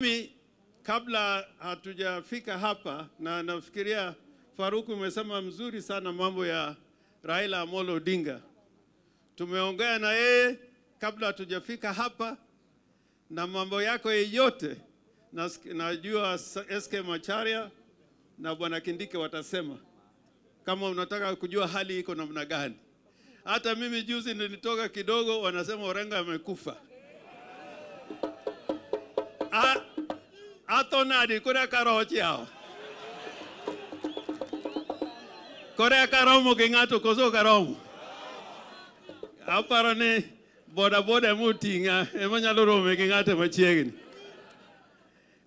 Mimi kabla hatujafika hapa, na nafikiria Faruku umesema mzuri sana mambo ya Raila Amolo Odinga. Tumeongea na yeye kabla hatujafika hapa na mambo yako yote, najua SK Macharia na Bwana Kindiki watasema kama unataka kujua hali iko namna gani. Hata mimi juzi nilitoka kidogo, wanasema Orengo amekufa. Atonadi kore karochi yao. Kore karomo kingato koso karomo. Aparo ni boda boda mutinga ema nyalo rome kingato machiegni.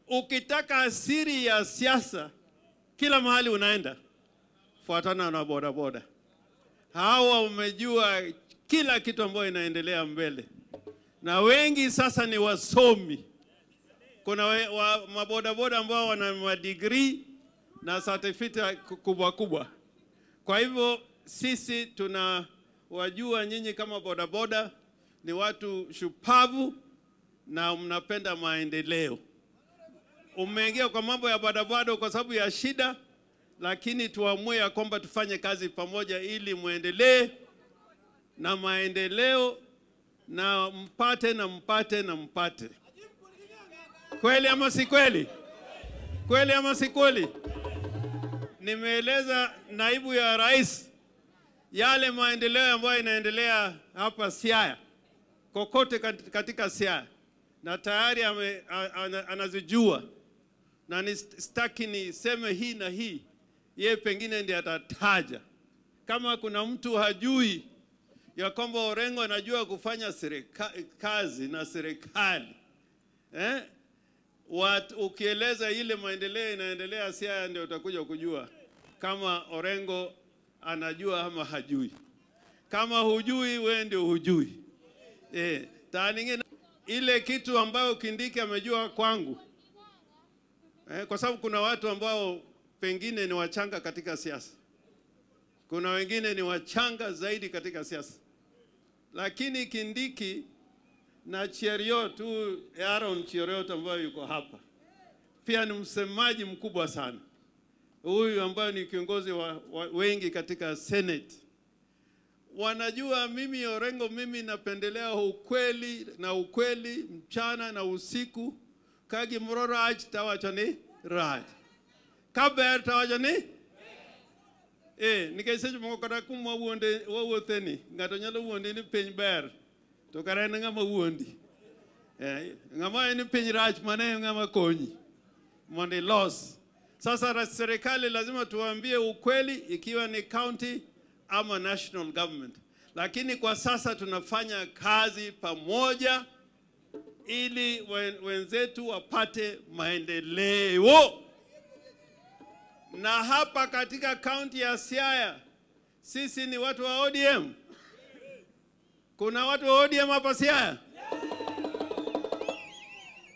Ukitaka siri ya siasa kila mahali unaenda, fuatana na boda boda. Hawa umejua kila kitu ambayo inaendelea mbele. Na wengi sasa ni wasomi. Kuna maboda boda ambao wana degree na certificate kubwa kubwa. Kwa hivyo sisi tunawajua nyinyi kama boda boda ni watu shupavu na mnapenda maendeleo. Umeingia kwa mambo ya boda boda kwa sababu ya shida, lakini tuamue ya kwamba tufanye kazi pamoja ili muendelee na maendeleo na mpate na mpate na mpate. Kweli ama si kweli? Kweli ama si kweli? Nimeeleza naibu ya rais yale maendeleo ambayo inaendelea hapa Siaya, kokote katika Siaya, na tayari anazijua, na sitaki niseme hii na hii, yeye pengine ndiye atataja. Kama kuna mtu hajui ya kwamba Orengo anajua kufanya kazi na serikali, ukieleza ile maendeleo inaendelea Siaya, ndio utakuja kujua kama Orengo anajua ama hajui. Kama hujui, wewe ndio hujui. Ile kitu ambayo Kindiki amejua kwangu, kwa sababu kuna watu ambao pengine ni wachanga katika siasa, kuna wengine ni wachanga zaidi katika siasa, lakini Kindiki na Cheruiyot, Aaron Cheruiyot ambaye yuko hapa, pia ni msemaji mkubwa sana. Huyu ambaye ni kiongozi wa wengi katika Senate. Wanajua mimi Orengo, mimi napendelea ukweli na ukweli mchana na usiku. Kagi mroraj tawachani raj. Kaber tawachani? Nikaisecho moko kata kuma wuonde wawuotheni, ng'ato nyalo wuondi ni piny ber, to kara en ng'ama wuondi. Ng'ama en piny rach mane ng'ama konyi mondo ilos. Sasa serikali lazima tuambie ukweli ikiwa ni county ama national government. Lakini kwa sasa tunafanya kazi pamoja ili wenzetu wapate maendeleo. Na hapa katika county ya Siaya sisi ni watu wa ODM. Kuna watu wa ODM hapa Siaya?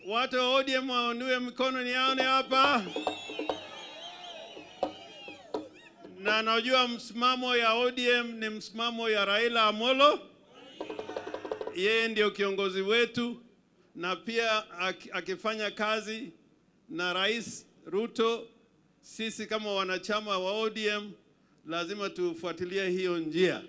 Watu wa ODM waonue mikono nione hapa. Na najua msimamo ya ODM ni msimamo ya Raila Amolo. Yeye ndio kiongozi wetu, na pia akifanya kazi na Rais Ruto, sisi kama wanachama wa ODM lazima tufuatilie hiyo njia.